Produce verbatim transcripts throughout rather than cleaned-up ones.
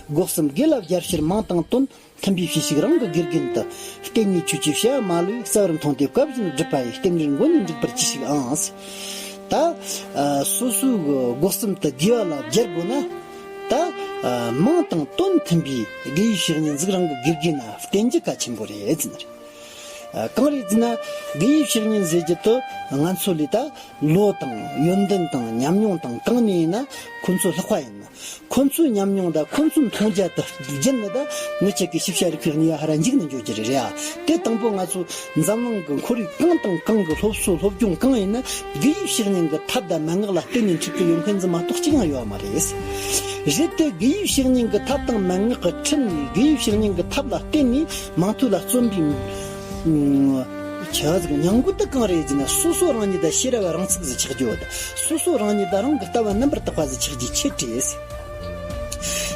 སྒོ་གསུམ་དགེ་ལ་སྦྱར་ཕྱིར། མིང་དང་དོན་མཐུན་པའི་ཕྱིར་ཞིག་རང་གི་དགེ་རྒན་དུ། བསྟེན་ནས་ཆོས་ཀྱི་བྱ་བ་མ་ལུས་རྩ་བར་མཐོང་སྟེ། བཀའ་བཞིན་སྒྲུབ་པ་ཡི། རྟེན་འབྲེལ་མགོན་ནས་འགྲིག་པར་གྱིས་ཤིག་ཨང་། ད་སོ་སོའི་སྒོ་གསུམ་དུ་དགེ་བ་ལ་སྦྱར་དགོས་ན། ད་མིང་དང་དོན་མཐུན་པའི་དགེ་བའི་བཤེས་གཉེན་ཟིག་རང་གི་དགེ་རྒན་ན་བསྟེན་རྒྱུ་གལ་ཆེན་པོ་རེད་ཟེར་ནི་རེད། གང་རེད་ཟེར་ན། དགེ་བའི་བཤེས་གཉེན་ཟེར་རྒྱུ་དེ་ང་ཚོ་ལས་ད་ལོ་དང་ཡོན་ཏན་དང་ཉམས་མྱོང་དང་གང་ནས་ཡིན་ན་ཁོ་ཚོ་ལྷག་པ་ཡིན་ན། ཁོ་ཚོའི་ཉམས་མྱོང་དང་ཁོ་ཚོའི་མཐོང་རྒྱ་དང་བརྒྱུད་ནས་ད་ངེད་ཅག་གི་ཤེས་བྱ་རིག་པའི་གནས་ཡ་ཧ་ར་འཇིག་ནས་འཇོག་རྒྱུ་རེད་ར། དེ་དང་པོ་ང་ཚོ་འཛམ་གླིང་གི་ཁོར་ཡུག་གང་དང་གང་གི་སློབ་གསོ་སློབ་སྦྱོང་གང་ཡིན་ན་དགེ་བའི་བཤེས་གཉེན་གྱི་ཐབས་དང་མན་ངག་ལ་བརྟེན་ནས་འཁྲིད་ཀྱི་ཡོད་མཁན་ཟིག་མ་གཏོགས་གཅིག་ཡང་ཡོད་མ་རེད། རེད་དེ། དགེ་བའི་བཤེས་གཉེན་གྱི་ཐབས་དང་མན་ངག་གི་ཁྲིད་ནས་དགེ་བའི་བཤེས་གཉེན་གྱི་ཐབས་ལ་བརྟེན་ནས་མིང་ཐོ་ལ་བརྩོན་པའི་ཆ་ཟིག་ཉམས་རྒུད་དེ་གང་རེད་ཟེར་ན། སོ་སོ་རང་ཉིད་དང་ཤེས་རབ་རང་ཚུགས་ཟིག་ཆགས་རྒྱུ་ཡོད། སོ་སོ་རང་ཉིད་དང་རང་གི་ལྟ་བ་རྣམ་པར་དག་པ་ཟིག་ཆགས་རྒྱུའི་ཆེད་རེད།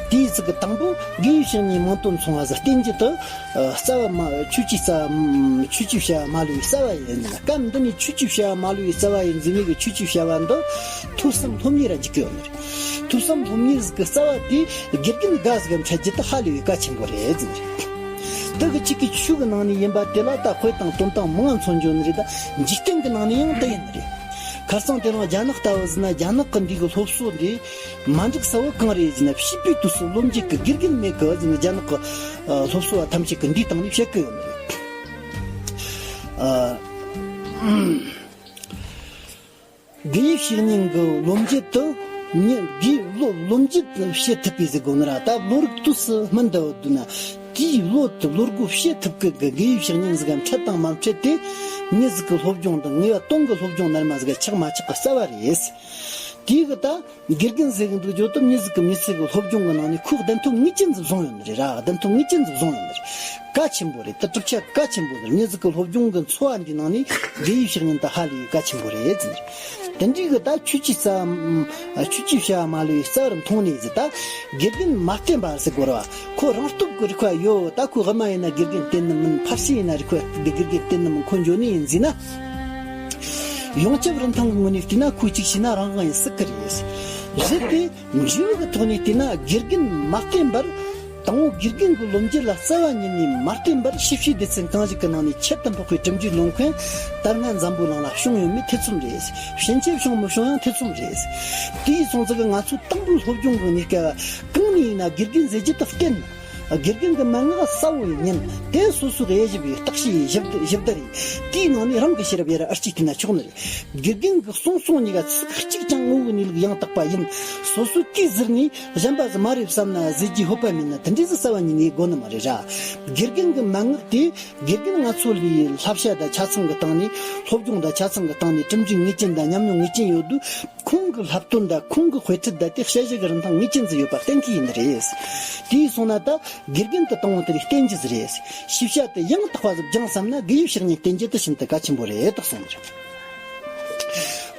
དེའི་ཚིག་གི་དང་པོ་དགེ་བའི་བཤེས་གཉེན་མིང་དོན་མཚུངས་པ་ཟིག་བསྟེན་རྒྱུ་དེ། རྩ་བ་མ་ཆོས་ཀྱི་རྩ་བ་ཆོས་ཀྱི་བྱ་བ་མ་ལུས་པའི་རྩ་བ་ཡིན། སྐབས་འདི་ནས་ཆོས་ཀྱི་བྱ་བ་མ་ལུས་པའི་རྩ་བ་ཡིན་ཟེར་ནས་གི་ཆོས་ཀྱི་བྱ་བ་འདི་ཐོས་བསམ་སློབ་གཉེར་ར་འཇུག་གི་ཡོད་ནི་རེད། ཐོས་བསམ་སློབ་གཉེར་ཟིག་གི་རྩ་བ་དེ་དགེ་རྒན་དགའ་ཟིག་གམ་འཕྲད་རྒྱུ་དེ་ཧ་ལས་པའི་གལ་ཆེན་པོ་རེད་ཟེར་ནི་རེད། དེ་གི་གཅིག་གི་ཆོས་གི་ནང་ནས་ཡིན་པ་དེ་ལ་ད་དཔེ་དང་དོན་དང་མང་ང་མཚོན་རྒྱུ་ནི་རེད། ད་འཇིག་རྟེན་གི་ནང་ནས་ཡང་དེ་ཡིན་ནི་རེད། ཁ་སང་དེ་རིང་རྒྱ་ནག་ལྟ་བུ་ཟེར་ན། རྒྱ་ནག་གི་འདི་གི་སློབ་གསོ་འདི་མ་འགྲིག་ས་བོ་གང་རེད་ཟེར་ན། བྱིས་པའི་དུས་སུ་ལོ་འཇུག་གི་དགེ་རྒན་མེད་གི་ཟེར་ན། རྒྱ་ནག་གི་ཨ་སློབ་གསོ་བ་ཐམས་ཅད་ཀྱི་འདིའི་སྟེང་ནས་བཤད་གི་ཡོད་ནི་རེད། ཨ་དགེ་བའི་བཤེས་གཉེན་གྱི་ལོ་མཇུག་ཏུ་མྱི་དགེ་ལོ་ལོ་མཇུག་བྱེད་ཐུབ་པའི་ཟེར་དགོས་ནི་ར། ད་ལོ་རིགས་དུས་སུ་སྨིན་འདུག་འདུག་ན། དེའི་ལོ་དུ་ལོ་དགུ་བྱེད་ཐུབ་ཀྱི་གི་དགེ་བའི་བཤེས་གཉེན་ཟིག་གམ་འཕྲད་དང་མ་འཕྲད་དེ། མྱི་ཟིག་གི་སློབ་སྦྱོང་དང་ངེས་པ་དོན་གྱི་སློབ་སྦྱོང་རྣལ་མ་ཟིག་ག་ཆགས་མ་ཆགས་གི་རྩ་བ་རེད། དེའི་གི་ད་དགེ་རྒན་ཟེར་གི་འདུག་རྒྱུ་དུ་མྱི་ཟིག་གི་མི་ཚེ་གི་སློབ་སྦྱོང་གི་ནང་ནས་ཁོས་བདེན་དོན་ངེས་ཅན་ཟིག་བཟུང་ཡོད་ནི་རེད་ར། བདེན་དོན་ངེས་ཅན་ཟིག་བཟུང་ཡོད་ནི་རེད། གལ་ཆེན་པོ་རེད། ད་གྲུབ་ཆ་གལ་ཆེན་པོ་རེད། མྱི་ཟིག་གི་སློབ་སྦྱོང་གི་འཚོ་བ་འདིའི་ནང་ནས་དགེ་བའི་བཤེས་གཉེན་ད་ཧ་ལས་གལ་ཆེན་པོ་རེད་ཟེར། དེ་འདྲའི་གི་ད་ཆོས་ཀྱི་རྩ་བ་ཆོས་ཀྱི་བྱ་བ་མ་ལུས་པའི་རྩ་བར་མཐོང་ནས་ཟེར། ད་དགེ་རྒན་མ་བསྟེན་པ་ཟེར་དགོས་ར། ཁོ་རང་སྟོབས་ཀྱི་རིག་པ་ཡོད། ད་ཁོ་དབུ་མ་ཡིན་ན་དགེ་རྒན་བསྟེན་ནི་མིན། ཕར་ཕྱིན་ཡིན་ན་རིག་པ་དགེ་རྒན་བསྟེན་ནི་མིན། ཁོ་འཇོན་ནི་ཡིན་ཟེར་ན། ཡོངས་ཁྱབ་རིན་ཐང་གི་ངོས་ནས་བལྟས་ན་ཁོ་གཅིག་བྱས་ན་རང་དབང་ཡིན་སྲིད་ཀྱི་རེད། རེད་དེ། འཇུག་གི་ཐོག་ནས་བལྟས་ན་དགེ་རྒན་མ་བསྟེན་པར། དང་པོ་དགེ་རྒན་གྱི་ལོ་མཇུག་ལ་རྩ་བ་ཉིད་ནས་མ་བསྟེན་པར་ཤེས་བྱའི་སྡེ་ཚན་གང་ཞིག་གི་ནང་ནས་ཁྱད་དུ་འཕགས་པའི་གྲུབ་འབྲས་ལོན་མཁན་ད་སྔ་འཛམ་བུའི་གླིང་ལ་བྱུང་ཡོད་མེད་ཐེ་ཚོམ་རེད། ཕྱིན་ཆད་བྱུང་མི་བྱུང་ཡང་ཐེ་ཚོམ་རེད། དེའི་སོང་ཙང་གི་ང་ཚོའི་དང་པོའི་སློབ་སྦྱོང་གི་གནས་སྐབས་གང་ནས་ཡིན་ན་དགེ་རྒན་ཟེར་རྒྱུ་དེ་བསྟེན། དགེ་རྒན་གྱི་མན་ངག་གསལ་བོ་ཡིན་ཉིན་དེ་སོ་སོའི་དབྱེ་ཞིབ་ཡིས་བརྟག་དཔྱད་ཡིས་ཞིབ་ཞིབ་བསྡུར་ཡིས་དེའི་ནང་ནས་རང་གི་ཤེས་རབ་ཡར་ཨར་གཅིག་བལྟས་ན་ཆོག་ནི་རེད། དགེ་རྒན་གྱི་གསུང་གསུང་གཉིས་ཀ་ཚིག་གཅིག་ཀྱང་ངོ་བོའི་གནས་ལུགས་ཡང་དག་པ་ཡིན། སོ་སོས་དེ་ཟུར་ནས་གཞན་པ་ཟིག་མ་རེད་བསམ་ན་ཟེར་རྒྱུའི་ཧོད་པ་མིན་ན་དེ་འདྲའི་ཟིག་རྩ་བ་ཉིད་ནས་དགོས་ནི་མ་རེད་ར། དགེ་རྒན་གྱི་མན་ངག་དེ་དགེ་རྒན་ང་ཚོ་ལས་བསླབ་བྱ་དང་ཆ་ཚང་གི་སྟེང་ནས་སློབ་སྦྱོང་དང་ཆ་ཚང་གི་སྟེང་ནས་གྲུབ་འབྲས་ངེས་ཅན་དང་ཉམས་མྱོང་ངེས་ཅན་ཡོད་དུས། ཁོང་གི་བསླབ་སྟོན་དང་ཁོང་གི་དཔེ་ཁྲིད་དང་དེ་དཔྱད་གཞི་གི་རིན་ཐང་ངེས་ཅན་ཟིག་ཡོད་པ་གཏན་འཁེལ་ཡིན་ནི་རེད། དེ་ཡིན་སོང་ན་ད་དགེ་རྒན་དུ་དང་པོ་དེ་རིགས་བསྟེན་རྒྱུ་ཟིག་རེད། ཤེས་བྱ་དེ་ཡང་དག་པ་ཟིག་སྦྱངས་བསམ་ན་དགེ་བའི་བཤེས་གཉེན་བསྟེན་རྒྱུ་དེ་ཤིན་ཏུ་གལ་ཆེན་པོ་རེད་དག་གསུངས་ནི་རེད།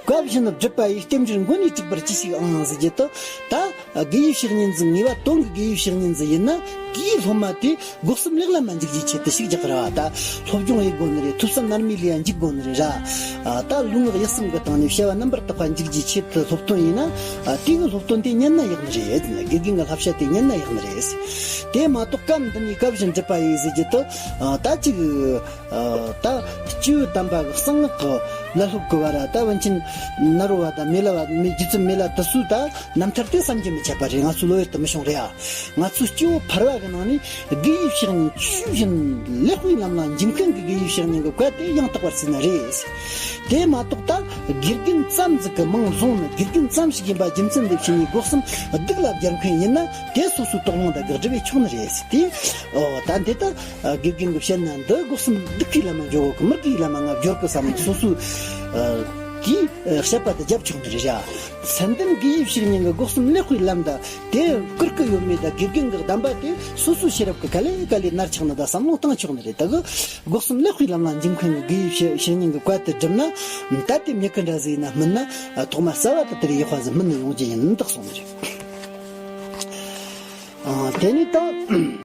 བཀའ་བཞིན་སྒྲུབ་པ་ཡི། རྟེན་འབྲེལ་མགོན་ནས་འགྲིག་པར་གྱིས་ཤིག་ཨང་ཟེར་རྒྱུ་དེ། ད་དགེ་བའི་བཤེས་གཉེན་ཟིག་ངེས་པ་དོན་གྱི་དགེ་བའི་བཤེས་གཉེན་ཟིག་ཡིན་ན་དེའི་སློབ་མ་དེ། སྒོ་གསུམ་ལེགས་ལམ་མ་འཇུག་རྒྱུའི་ཆེད་དུ་ཞིག་རྒྱག་ར་བ། ད་སློབ་སྦྱོང་ཡེད་དགོ་ནི་རེད། ཐོས་བསམ་རྣལ་མའི་ལས་ཡ་འཇུག་དགོ་ནི་རེད་ར། ད་ལུས་ངག་ཡིད་གསུམ་གི་སྟེང་ནས་བྱ་བ་རྣམ་པར་དག་པ་འཇུག་རྒྱུའི་ཆེད་དུ་སློབ་སྟོན་ཡིན་ན། དེ་གི་སློབ་སྟོན་དེ་ཉན་ན་ཡག་ནི་རེད། དགེ་རྒན་གི་བསླབ་བྱ་དེ་ཉན་ན་ཡག་ནི་རེད། དེ་མ་གཏོགས་སྐབས་འདི་ནས་བཀའ་བཞིན་སྒྲུབ་པ་ཡི་ཟེར་རྒྱུ་དེ། ད་ཅིག་ད་སྐྱེས་བུ་དམ་པ་གི་གསང་སྔགས་ཀྱི་བླ་སློབ་ཀྱི་བར་ད་བན་ཆེན་ནཱ་རོ་པ་དང་མི་ལ་བ་མི་རྗེ་བཙུན་མི་ལ་དེ་ཚོའི་ད་རྣམ་ཐར་དེ་བསམ་གྱིས་མི་ཁྱབ་པ་རེད། ང་ཚོ་ལོ་ཡུལ་དུ་མི་བྱུང་རེད་ཨ། ང་ཚོའི་སྐྱེ་བོ་ཕལ་བ་གི་ནང་ནས་དགེ་བའི་བཤེས་གཉེན་ཆོས་བཞིན་ལེགས་པའི་ལམ་ལ་འཇུག་མཁན་གྱི་དགེ་བའི་བཤེས་གཉེན་གྱི་བཀའ་དེ་ཡང་དག་པར་བརྩིས་ནི་རེད། དེ་མ་གཏོགས་ད་དགེ་རྒན་ཙམ་ཟིག་གི་མིང་བཟུང་ནས་དགེ་རྒན་ཙམ་ཞིག་ཡིན་པ་རྒྱུ་མཚན་འདི་བྱས་ནས་སྒོ་གསུམ་སྡིག་ལ་སྦྱར་མཁན་ཡིན་ན་དེ་སོ་སོའི་དོགས་སློང་དང་དགག་སྒྲུབ་བྱས་ཆོག་ནི་རེད། དེ་ཨོ་ད་འདི་ད་དགེ་རྒན་གྱི་བཤད་ན་འདི་སྒོ་གསུམ་སྡིག་གི་ལམ་མ་འཇོག་གི་མི་དགེའི་ལམ་མ་ང་སྦྱོར་གི་བསམ་ནས་སོ་སོའི་དེའི་བཤད་པ་དེ་རྒྱབ་ཆོག་ནི་རེད་ར། སེམས་ལྡན་དགེ་བའི་བཤེས་གཉེན་གྱི་སྒོ་གསུམ་ལེགས་པའི་ལམ་དང་དེ་བསྐུར་གི་ཡོད་མེད་དང་དགེ་རྒན་གྱི་གདམས་པ་དེ་སོ་སོའི་ཤེས་རབ་ཀྱི་ག་ལེ་ག་ལེ་ནར་ཆགས་ནི་དང་བསམ་བློ་བཏང་ཆོག་ནི་རེད། ད་གི་སྒོ་གསུམ་ལེགས་པའི་ལམ་ལ་འཇུག་མཁན་གྱི་དགེ་བའི་བཤེས་བཤེས་གཉེན་གྱི་བཀའ་དེ་བསྒྲུབས་ན་ད་དེ་མྱི་ག་འདྲ་ཟིག་ཡིན་ན་སྨིན་ན་ཐོག་མ་རྩ་བ་དེ་དེར་ཡག་པ་ཟིག་སྨིན་ནས་ཡོང་རྒྱུ་ཡིན་ནི་དག་གསུངས་ནི་རེད། ཨ་དེ་ནས་ད།